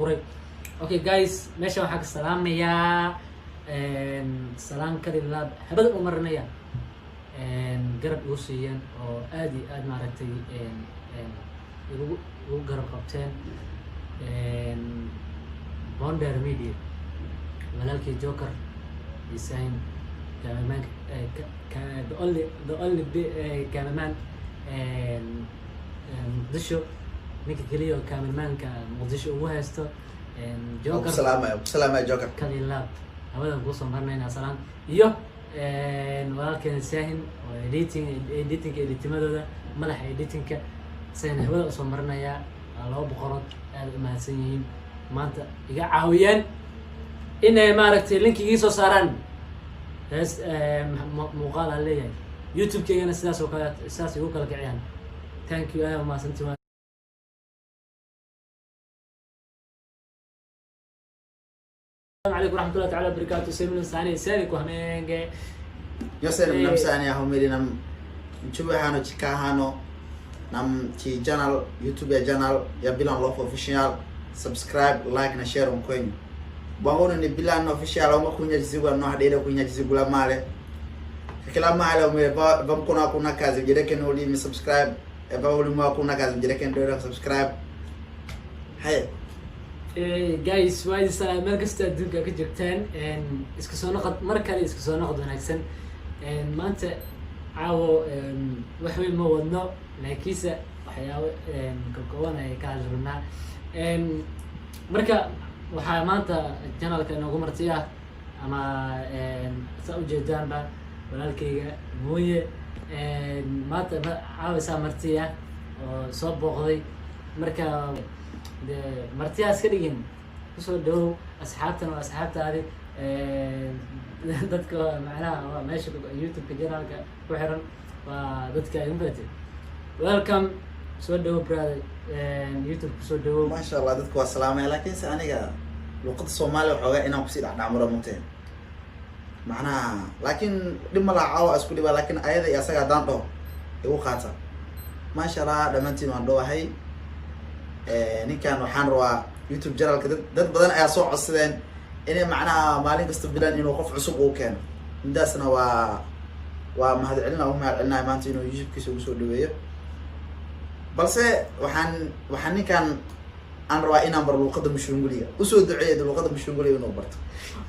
abuuray. Okay guys, meeshan waxaan ka salaamayaa, salaan kali laab habada u marinaya, garab igu siiyeen oo aad iyo aad maaragtay igu garab qabteen, Bonder Media, walaalkii Joker design, cameraman, the only cameraman Muqdisho, ninka keliya oo cameramanka Muqdisho ugu haysto, Joker. Salaamaya, salaamaya Joker. Kali laab hawadan kuusoo marnaynaa salaan, iyo walaalkeena Saahin oo editingka, editimadooda, madaxa editingka, isagana hawada usoo marinayaa. Waa laba boqorood, aad u mahadsan yihiin, maanta iga caawiyeen inay maaragtay linki ii soo saaraan hees muuqaal aan leeyahay YouTube-keygana, sidaas oo kale sidaas igu kala kiciyaan. Thank you, aad umahadsantii. Asalaamu calaykum waraxmatullahi taala wabarakaatu. Semino sani sani ku hamenge. Yosene namsani ahumiri nam nchuwe hano chika hano nam chi channel YouTube ya channel ya Bilan Love Official. Subscribe, like na share on kwenyu bwangono ni Bilan Official omwe kunya chizigula no hadere kunya chizigula male kila male umwe va mkono wako una kazi mjereke no ulimi subscribe, va ulimi wako una kazi mjereke ndio subscribe. Haya. Guys, waa idin salaam meel kasta adduunka ka joogtaan. Iska soo noqod mar kale, iska soo noqod wanaagsan. Maanta caawo wax weyn ma wadno, laakiinse waxyaabo kakooban ay ka hadli rabnaa. Marka waxaa maanta channelka inoogu marti ah, ama saa ujeedaanba, walaalkayga Mooye maanta caawa saa marti ah oo soo booqday. Marka de martiyaa iska dhigin, kusoo dhawow asxaabtan oo asxaabtaadi, dadka macnaha waa meesha YouTube-ka channelka ku xiran, waa dadka infaty. Welcome, soo dhawow brother, YouTube kusoo dhawow. Maasha Allah, dadku waa salaamaya, laakiinse aniga luqada Soomaaliya waxoogaa inaan kusii dhacdhacmuro mugteen macnaha, laakiin dhib ma laha, caawa isku dhiba, laakiin ayada iyo asaga haddaan dhaho igu qaata. Maasha Allah, dhammaantiin waan dhowahay. Ninkan waxaan rabaa YouTube channelka dad badan ayaa soo codsadeen inay macnaha maalin kasta bilan inuu qof cusub uu keeno. Midaasna waa mahadcelina, ugu mahadcelinayo maanta inuu YouTube-kiisa ugu soo dhaweeyo. Balse waxaan ninkan aan rabaa inaan baro luuqada mushunguliga, usoo duceeya luuqada mushunguliga inuu barto.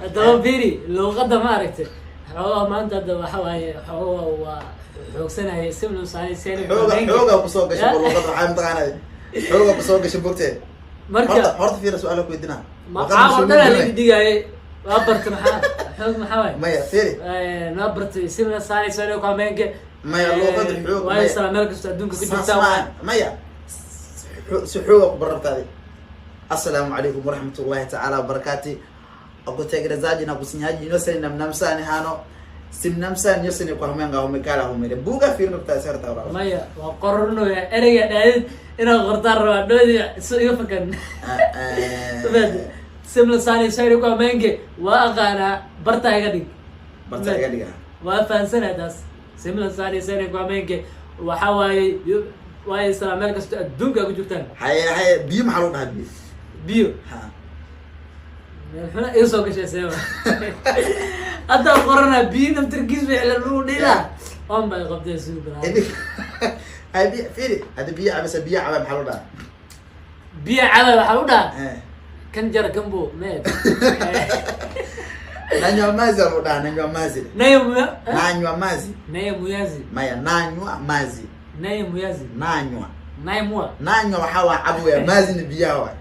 Haddaba firi, luuqadda maaragtay xoogaa maanta hadda waxa waaye xoogaa waa xoogsanaya simno sani sani. Xooga xooga kusoo gashay luuqada, waxaa mataqaanaa xooga kusoo gashay bogtee. Marka horta fiira, su-aala ku weydiinaa. Ma caawa dhan aa laga digaaye, waa barta, maxaa xoog maxaa waaye? Maya, fiiri. Waa bartay simna sani sani ku hameenke. Maya, luuqada xoog waayo maya. Sala meel kasta adduunka ka Saas jirtaa. maaha. Maya, si xooga ku barartaadi. Assalaamu calaykum waraxmat ullahi tacaala wabarakaati, akutegerezaji na kusinyaji nyoseni namnamsani hano simnamsani nyoseni kwa humenga humekala humere buga fiirnabtaa serta walaal. Maya, waa qoranaya ereyga dhaadid inaad qortaan rabaa dhoodi si iga fakan. Simla sani sani ku hameenke waa aqaanaa, bartaa iga dhig. Barta iga dhiga. Waa fahansanaa taas. Simla sani sani ku hameenke waxa waaye waaye isla meel kasta adduunka ku jirtaan. Haye haye, biyo maxaa lagu dhahaa biyo? Biyo? Ha. Meel xuna iga soo gashay seeba, hadda qoranaa biyo naftirkiis bay xila lagu dhilaa on bay qabtee suuqa. Haye, biyo fiiri, hadda biyo cabasa, biyo caba maxaa lagu dhahaa? Biyo caba waxaa lagu dhahaa Eh. kan jara kan bu meed. Nanywa mazi lagu dhahaa, nanywa mazi. Naya muya. Nanywa mazi. Naya muyazi. Maya, nanywa mazi. Naya muyazi. Nanywa. Naya mua. Nanywa waxaa waa cabwaya, maazina biyaha waay.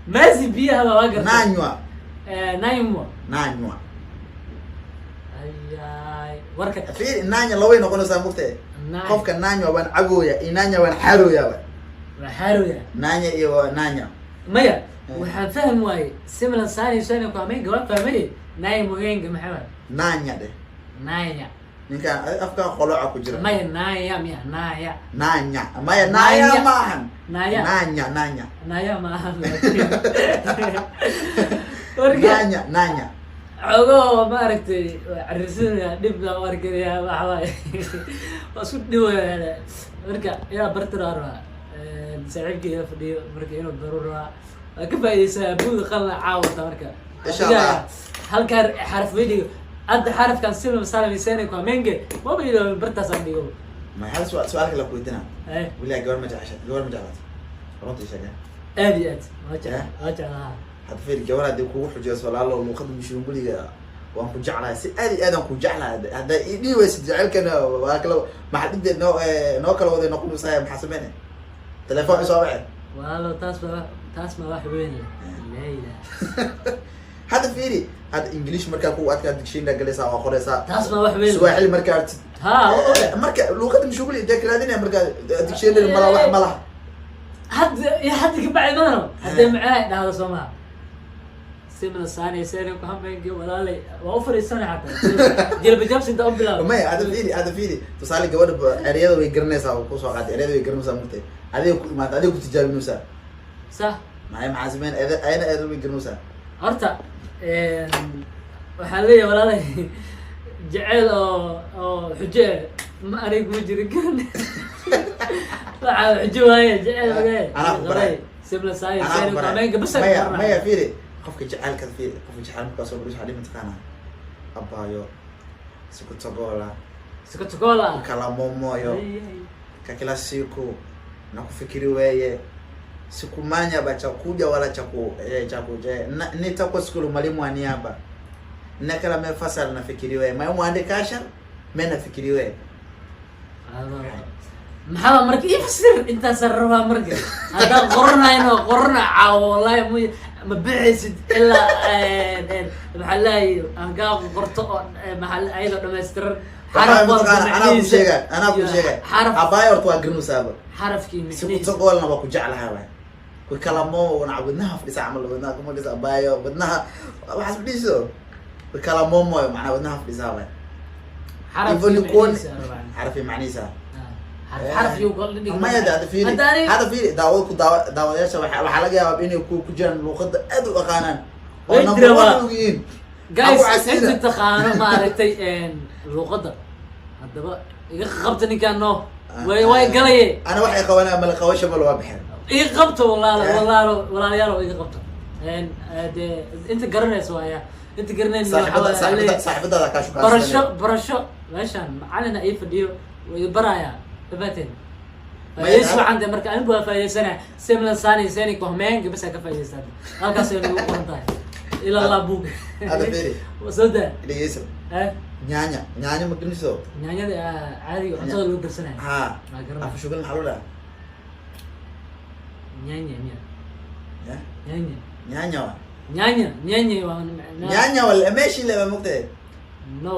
Mazi biyaha baa waa gartay. Nanywa. Naya mua. Nanywa. Ayay warka. Fiiri, nanya labay noqonaysaa mugtee. Qofka nanywa waan cabooya iyo nanya waan xarooya waay. Waa xaaroya. Nanya iyo nanya. Maya. Eh. Waxaan fahmi waayey simlan sani sani ku hameenka waa fahmay, naya muyenga maxaa waay? Nanya dheh. Naya. Ninkan afkaa qoloca ku jira. Maya, naya miya naya? Nanya, maya, naya. Nanya. Ma ahan. Naya. Nanya, nanya. Naya ma ahan warka. Nanya, nanya. Xogo maaragtay carisinaya, dhib baa u arkaya, waxa waaye waa isku dhibaya. Marka inaa barti rabaa, saaxiibkay ila fadhiyo, marka inuu baru rabaa. Waa ka faa'iidaysaa buuga qalina caawata marka. Insha Allah. Halkaa xaraf way dhigo hadda, xarafkan sila masalamisene kwa menge maba ilo bartaas aan dhigo. Ma hal su'aal, su'aal kale ku weydiinaa. Eh. Weligaa gabar ma jecesha? Gabar ma jeclaat? Runta ii sheega. Aad iyo aad waa jeclaa, waa jeclaa. Hadda fiir, gabar haddii kugu xujeyso, walaalo, luuqada mishunguliga waan ku jeclahay, si aad iyo aad aan ku jeclahay, haddaa ii dhihi weysid jecelkana waa kala maxaa dhibde noo noo kala waday noqonaysaa, maxaa sameyne? Telefoon isoo wace. Walaalo, taas ma wax weyn leh, laa ilaha. Hadda fiiri, hadda English markaa kugu adkaa dictionary galaysaa, waa qoraysaa. Taas ma wax weyn leh. Swahili markaa artid. Ha, oga. Marka luuqada mishuguli intee karaadinaya markaa dictionary mala wax malaha. Hadda iyo hadda ka bacdi maano haddee macnaha dhahdo soo maha simna saani sani ku hameenki, walaalay, waa u fariisanay xataa jilba jabs inta u bilaabo. Maya, hadda fiiri, hadda fiiri, tusaale gabadha ereyada way garanaysaa oo kusoo qaatay, ereyada way garanaysaa mugtay, adiga ku imaata, adiga ku tijaabinaysaa. Sax. Maxay, maxaa sameyn? Ayana eeda way garanaysaa. Horta waxaan leeyahay, walaalay, jeceyl oo xujo eh ma aniga kuma jirin kan waxaa xujo waaye jeceyl ogaye. Anaa ku baray. Simna saani Anaa sani ku ku baray. hameenka bas. Maya, maya, fiiri, qofka jacaylka fiiri, qofka jacayl markaa soo baris waxaa dhihi mataqaanaa, abaayo, sikutogola. Sikotokola. Kalamomoyo ka kila siku nakufikiri weye, sikumanya ba chakuja wala chaku chaku nitakuwa skulu mwalimu aniaba nakala me fasal nafikiri weye ma muandikasha me nafikiri weye. Maxaa marka ii fasir? Intaasaan rabaa marka haddaan qoranayno, qorana caawo, wallahi ma bixaysid ilaa maxaa leeyahay aan kaa qorto oo maxaa ayadoo dhammaystiran, xaraf walba Anaa ku macnihiisa sheega, anaa ku iyo sheega. Xaraf Abaayo horta waa garanaysaaba. Xarafkii micnihiisa. Sikutogolna waa ku jeclahaa waay, kukalamo na wadnaha fadhisa camal, wadnaha kuma dhisa abaayo, wadnaha waxaas fadhiso, kukalamomoyo macnaa wadnaha fadhisaa waay. Xarafkii Even kuwan micnihiisa aan rabaa. Xarafii macnihiisa. Xaraf xaraf iyo kala dhig. Maya, hada fiiri. Hadda aniga Hada fiiri, daawad ku daawa daawadayaasha waxaa laga yaabaa inay ku jiraan luuqada aad u aqaanaan oo Way number jiraan one waa. og yihiin. Guys, Abu Casiina. inta taqaano maaragtay luuqadda haddaba iga qabta ninkaan no way galaye. Ana waxay qabanaa mala qabasho mal waa baxeen. Iga qabta walaalo. Eh. Walaalo, walaalayaal, iga qabta. Dee inta garanaysa waaya, inta garanaysa. Saaxibada, saaxibada, saaxibadaada kaa shukaansanaya. Barasho, barasho, meeshaan macalina ii fadhiyo, waa i barayaa dhafaateen. Faa'iidaysi wacan dee marka anigu waa faa'iidaysanaya. Semla sani sani kohmeenka bas aa ka faa'iidaystaa, halkaas ay nagu qoran tahay ila allah buug. Hada fiiri. Soo daa. Dhegeyso. Eh. Nyaanya, nyaanya ma garanayso? Yaanyada caadiga cuntada lagu darsanayo. Ha. Waa garanaya. Afa shugal maxaa loo dhahaa? Nyaanya miya? Ya? Nyaanya. Nyaanya waa. Nyaanya, nyaanya waa. Nyaanya wala meeshii leba mogtahay. No,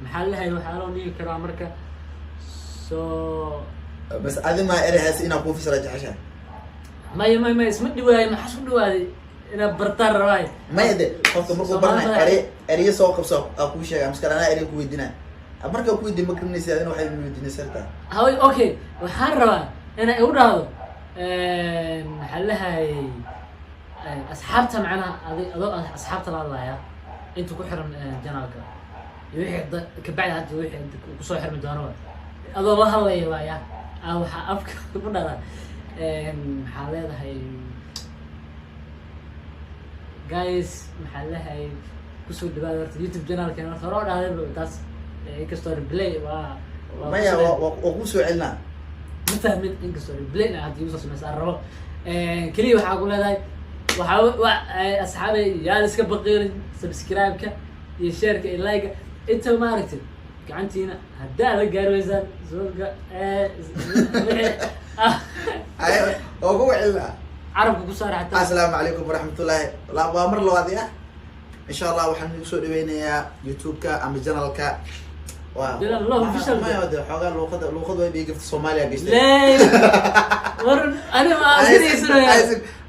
maxaa lahay, waxaa loo dhigi karaa marka soo. Bas adi ma ereyhaas inaa kuu fasira jeceshahay? Maya, maya, maya, isma dhiwaayo, maxaa isku dhiwaaday? Inaad bartaan rabaay. Maya de, qofka markuu Soomaalida barnay erey ereyo soo qabso aa kuu sheega, maskale anaa erey ku weydiinaa, markaa ku weydiin ma garanaysid, adina waxay weydiinaysa sartaa. Haway, okay, waxaan rabaa inay igu dhahdo maxaa lahay asxaabta, macnaha adi adoo asxaabta la hadlaya, inta ku xiran channelka iyo wixii kabacdi hadda wixii kusoo xirmi doono adoo la hadlaya waaya aa waxaa afka ku dhahdaa maxaa leedahay, guys, maxaa leedahay, kusoo dhawaada horta YouTube channelkan, horta hore oo dhahday taas, inkastoo replay waa Maya, waa kuu soo celinaa. Ma fahmin, inkastoo replay na hadda igu soo sameysa aan rabo keliya waxaa ku leedahay waxaa wa asxaabay yaan iska baqiilin subscribe-ka iyo share-ka iyo like-ka inta maaragtay gacantiina haddaa la gaari weysaan suulka wixii ah. Ay, waa kugu celinaa. Carabka ku saara xataa. Asalaamu calaykum waraxmatullaahi, waa mar labaad ah, insha Allah waxaan igu soo dhaweynayaa YouTube-ka ama channelka waa Channel loo official. Maya de, xoogaa luuqada way dhigafta Soomaaliya gashtay. Leey war ani ma sidiisuna.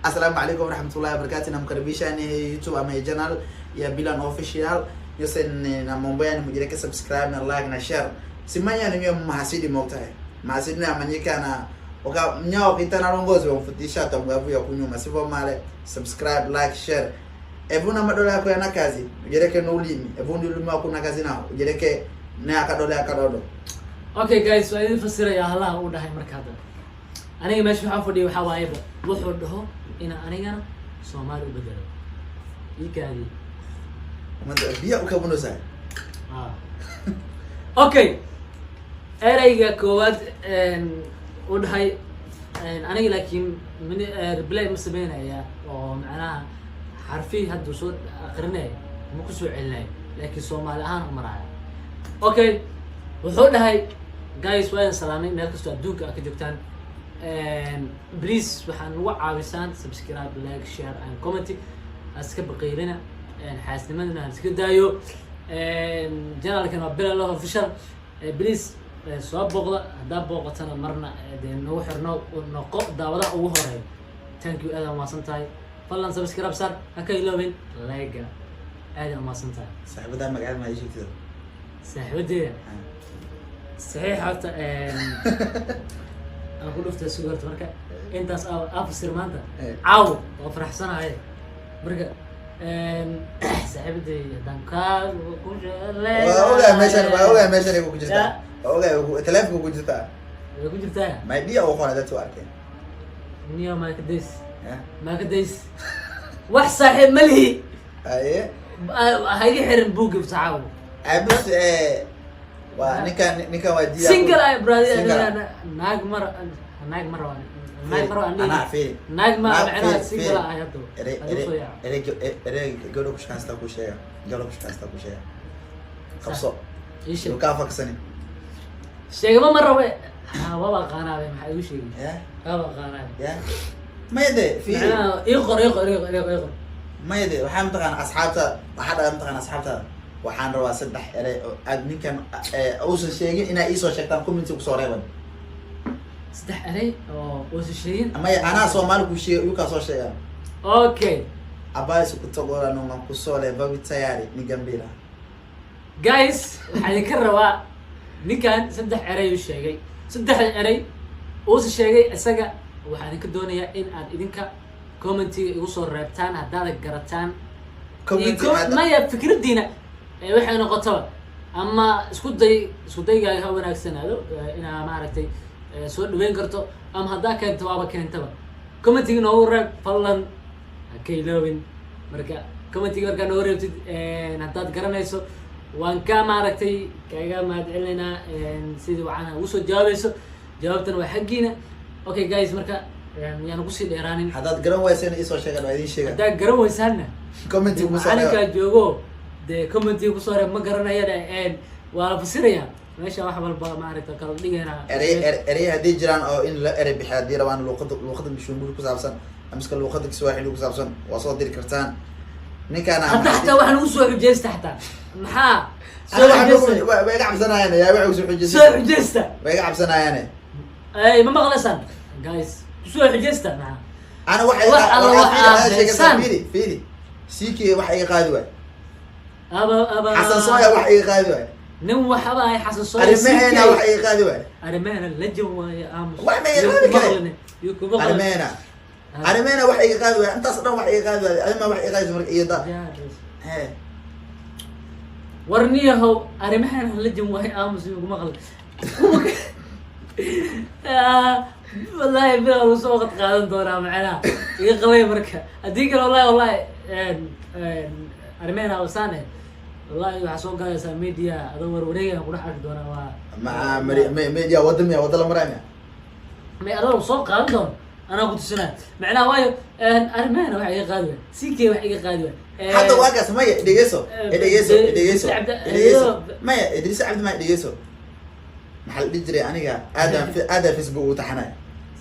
Asalaamu calaykum waraxmatullahi wabarakatuh, namkaribisha ni YouTube ama channel ya Bilan Official yose, na mambo yani mujireke subscribe na like na share, simanya ni mio mahasidi mogtahay mahasidi na manyika na waka mnyao kitana rongozi wamfutisha tamgavu ya kunyuma sivyo male subscribe, like, share, evuna madola yako yana kazi ujereke no ulimi evundi ulimi wako na kazi nao ujereke na akadola akadodo. Okay guys, waa idin fasiraya halaha uu dhahay. Marka hadda aniga meesha waxaan fadhiya waxaa waayeba wuxuu dhaho. Inaan anigana Soomaali u bedelo ii kaadi. Mada biya u kabanaysaa. Ah. Okay, ereyga koowaad u dhahay aniga, laakiin reply ma sameynaya oo macnaha xarfihii hadduu soo aqrinaya ma kusoo celinayo, laakiin Soomaali ahaan u maraya. Okay, wuxuu dhahay: "Guys, waa idin salaamay meel kastoo adduunka aad ka joogtaan. Please waxaan ugu caawisaan subscribe, like, share and comment. Iska baqiilina, xaasnimadana ha iska daayo. Channelkan waa Bila Love Official. Please soo booqda. Haddaa booqatana marna dee nagu xirno, noqo daawadaha ugu horeeya. Thank you, aad aan umahadsan tahay. Fadlan subscribe saar, ha ka iloobin like. Aad aan umahadsan tahay." Saaxiibadaa magaceed ma ii sheegtid? Saaxiibadeeda saxiix horta aan ku dhuftay sugarta. Marka intaas aa fasir maanta. Caawo waa faraxsanahay. Marka saaxiibaday haddaan kaa ku jeclay. Waa ogahay meeshan, waa ogahay meeshan ay ku jirtaa. Waa ogahay, taleefonka ku jirtaa. Way ku jirtaa. My dear oo qoray dadku arkeen. Niyo maakadays. Ya. Maakadays, wax saaxiib ma lihi. Aye. Ha iga xirin buugga saxaawo. Abus waa ninkan waa diya. Single ay, brother. Single. Naag mar, naag mar waa naag mar waa. Anaa fiiri. Naag ma Naag macnaha fiiri, single fiiri. ay hadda. Erey Adigu erey soo yaaco. Erey erey gabadha ku shaqaysta ku sheega, gabadha ku shaqaysta ku sheega, qabso. Ii sheeg. Yuu kaa faksani. Sheegama ma rabe. Ha, waaba aqaanaabe, maxaa igu sheegi? Ya. Waaba aqaanaabe. Ya, maya de, fiiri. Macnaha ii qor, ii qor, ii qor, ii qor, ii qor. Maya de, waxaa mataqaana asxaabta, waxaa dhaga mataqaana asxaabta, waxaan rabaa saddex erey oo aad ninkan uusan sheegin inaa iisoo sheegtaan, commenti kusoo reeban. Saddex erey oo uusan sheegin. Maya, anaa Soomaali ku sheegay, uyukaa soo sheegaan. Okay. Abaysu kutogola nungan kusole babi tayari ni gambira. Guys, waxaa idinka rabaa ninkan saddex erey uu sheegay, saddexda erey uusan sheegay isaga, waxaa idinka doonayaa in aad idinka commentiga igu soo reebtaan haddaad garataan. Commenti Maya, fikraddiina waxay noqotaba ama isku day, isku daygaaga ha wanaagsanaado inaa maaragtay soo dhaweyn karto ama haddaa keento waaba keentaba, commentiga noogu reeb fadlan, ha ka iloobin. Marka commentiga markaa noogu reebtid haddaad garanayso, waan ka maaragtay kaga mahad celinaynaa sidii wacan ugu soo jawaabayso. Jawaabtana waa xaggiina. Okay guys, marka yaanu kusii dheeraanin. Haddaad garan waysana iisoo sheegan, waa idiin sheegan. Haddaad garan waysaanna commenti kusoo macalinkaa reeba. Joogo dee, commentiga kusoo reeb. Ma garanayana waa la fasirayaa meesha, wax walba maaragta kala dhigaynaa. Erey erey haddii jiraan oo in la erey bixiya haddii rabaan, luuqada Mishumburi ku saabsan amiska luuqada Kiswahili ku saabsan, waa soo diri kartaan ninkaana. Hadda xataa waxaa lagu soo xujeysta, xataa maxaa soo xujeysta? Way iga cabsanayaan, yaa waxay soo xujeysta. Soo xujeysta. Way iga cabsanayaane. Ay, ma maqlaysaan guys? Kusoo xujeysta maxaa? Ana waxay Wax alla wax aad sheegaysaa haysaan. Fiiri, fiiri, CK wax iga qaadi waay. Aba aba. Xasan Sooya wax iga qaadi waay. Nin waxaba ay Xasan Sooya. Arrimaheena wax iga qaadi waay. Arrimaheena legend waaye, aamus. Wax ma iga Yuu qaadi ku kare. maqlin, yuu ku maqlin. Arrimaheena wax iga qaadi waay, intaas dhan wax iga qaadi waay. Adima wax iga qaadaysa marka iyo da he. Warniyahow, arrimaheena legend waaye, aamus, yuu ku maqlin. Wallahi bila lagu soo waqt qaadan doonaa macnaha iga qalay. Marka haddii kale, wallahi wallahi arrimaheena awsaane, wallahi waxaa soo galaysaa media adoo warwareegaya kudhex arki doonaa waa. Ma mari media wada miya, wada la maraa miya? May, adoo soo qaadan doono anaa ku tusinaya macnaha, waayo arrimaheena wax iga qaadi waay, CK wax iga qaadi waay. Hadda waagaas maya, dhegeyso, dhegeyso, dhegeyso. Dhegeyso, maya, Idriis Cabdi, maya, dhegeyso. Maxaa la dhihi jiray? Aniga aadaan aadaan Facebook u taxanay.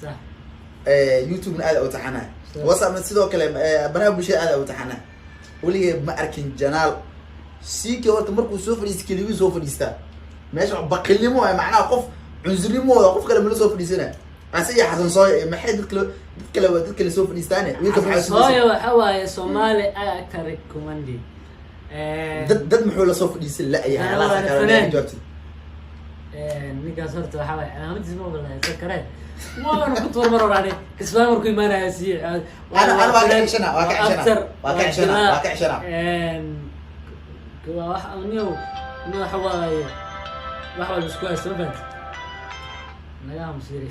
Sax. YouTube-na aada u taxanay. WhatsApp sidoo kale, baraha bulshada aada u taxanay. Weligay ma arkin channel CK. Horta markuu soo fadhiista keligii soo fadhiistaa meesha, baqilnimo waay, macnaha qof cunsurimooda qof kale mala soo fadhiisana. Ase iyo Xasan Sooya iyo maxay dad kale soo fadhiistaane, wiilka maxaa Xasan Sooya waxa waaye Somali actor comedy. Dad muxuu la soo fadhiisan la-yahay? Waa Alaasa kale fanaan. jawaabtid. Ninkaas horta waxaa waaye cimaamadiis ma ogolahay kare, waana ku tuur mar hore Kismaayo markuu imaanaya si. Ana waa ka ceshana, waa ka ceshana, waa ka ceshana, waa ka ceshana. Waa wax niyow niyow, waxa waaye wax walba isku haysta, ma fahanti? Naga aamusiri.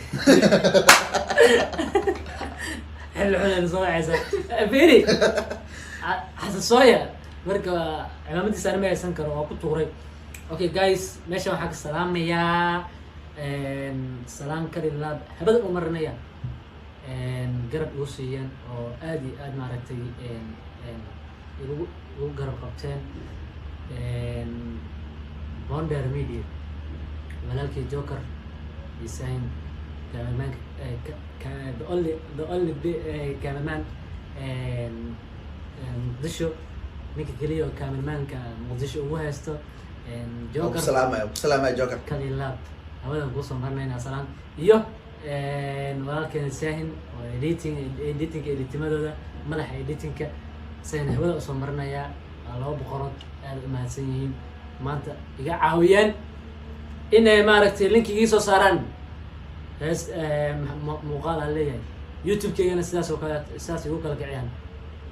Xilli xun soo wacaysa. Fiiri, Xasan Sooya marka cimaamadiisa anima haysan karo, waa ku tuuray. Okay guys, meeshan waxaa ka salaamayaa, salaan kali laab habada u marinaya, garab igu siiyeen oo aad iyo aad maaragtay igu garab qabteen, Bonder Media, walaalkii Joker Design, cameraman, the only cameraman Muqdisho, ninka keliya oo cameramanka Muqdisho ugu haysto. Waan ku Joker. Salaamaya, ku salaamaya Joker. Kali laab hawadan kuusoo marnaynaa salaan, iyo walaalkeena Saahin oo editingka, editimadooda, madaxa editingka, isagana hawada usoo marinayaa. Waa laba boqorood, aad u mahadsan yihiin, maanta iga caawiyeen inay maaragtay linkigii soo saaraan hees muuqaal aan leeyahay YouTube-keygana, sidaas oo kale sidaas igu kala kiciyaan.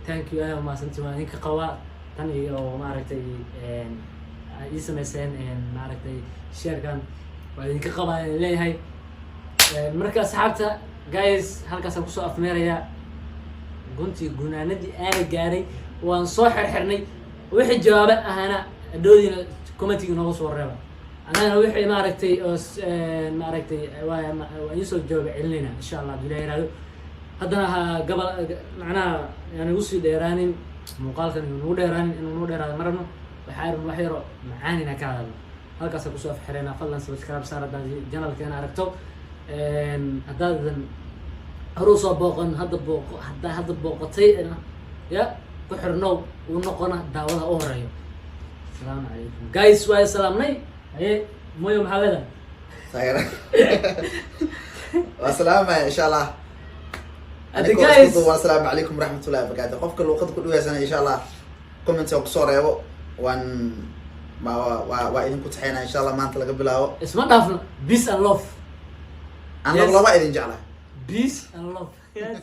Thank you, aad umahadsantii. Waan idinka qabaa tan iyo maaragtay ay ii sameyseen maaragtay sharekan, waa idinka qabaa aan leeyahay. Marka asxaabta, guys, halkaasaan kusoo afmeerayaa guntii gunaanadii aana gaaray. Waan soo xirxirnay. Wixii jawaabo ahana hadhoodiina commentiga nooga soo reeba, annagana wixii maaragtay oo maaragtay waa idiin soo jawaab celinayna, insha Allah, hadduu Ilaah yiraahdo. Haddana ha gabal macnaha yaan igu sii dheeraanin muuqaalkan, inuu nagu dheeraanin, inuu nagu dheeraado ma rabno. Waxaa rabno wax yaro macaan inaan ka hadalno. Halkaasaan kusoo afxireenaa. Fadlan subscribe saar haddaad channelkeena aragto. Haddaadan hore usoo booqan, hadda booqo. Haddaa hadda booqatay, ya ku xirnow, uu noqona daawada u horeeyo. Asalaamu calaykum guys, waa salaamnay. Haye moyo, maxaa leedahay? Taageera. Waa salaamaya, insha Allah. Hadda Anigoo guys isku duuban, asalaamu calaykum waraxmatullahi wabarakaatu. Qofka luuqada ku dhaweysana, insha Allah, comment oo kusoo reebo, waan waa idinku taxeynaa, insha Allah, maanta laga bilaabo. Isma dhaafno. Peace and love. Aan Yes. laba idin jeclahay. Peace and love, yes.